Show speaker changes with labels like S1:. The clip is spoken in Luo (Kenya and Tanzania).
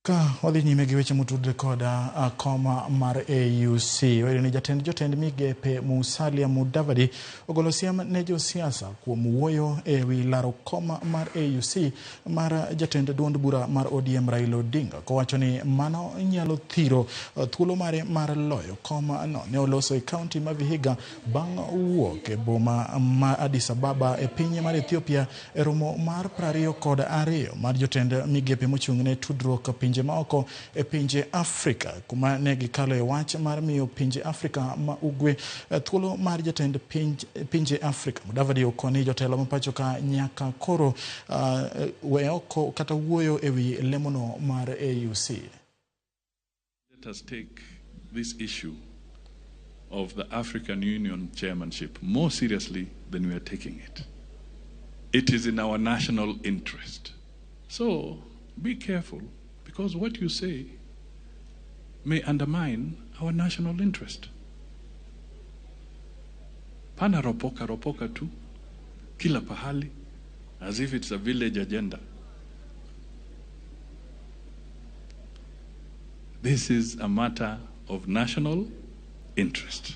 S1: Ka wadhi nyime gi weche motudre kod kom mar AUC, wayudo ni jatend jotend migepe Musalia Mudavadi ogolo siem ne josiasa kuom wuoyo e wi laro kom mar AUC mar jatend duond bura mar ODM Raila Odinga, kowacho ni mano nyalo thiro thuolo mare mar loyo kom no. Ne oloso e kaunti ma Vihiga bang' wuok e boma ma Addis Ababa e piny mar Ethiopia e romo mar 22 mar jotend migepe mochung' ne tudruok pinje maoko e pinje Afrika, kuma ne gikalo e wach mar miyo pinje Afrika ma ugwe thuolo mar jatend pinje Afrika. Mudavadi okoni jotelo ma pacho ka nyaka koro we oko kata wuoyo e wi lemono mar AUC.
S2: Let us take this issue of the African Union chairmanship more seriously than we are taking it. It is in our national interest. So be careful, because what you say may undermine our national interest. Pana ropoka ropoka tu, kila pahali, as if it's a village agenda. This is a matter of national interest.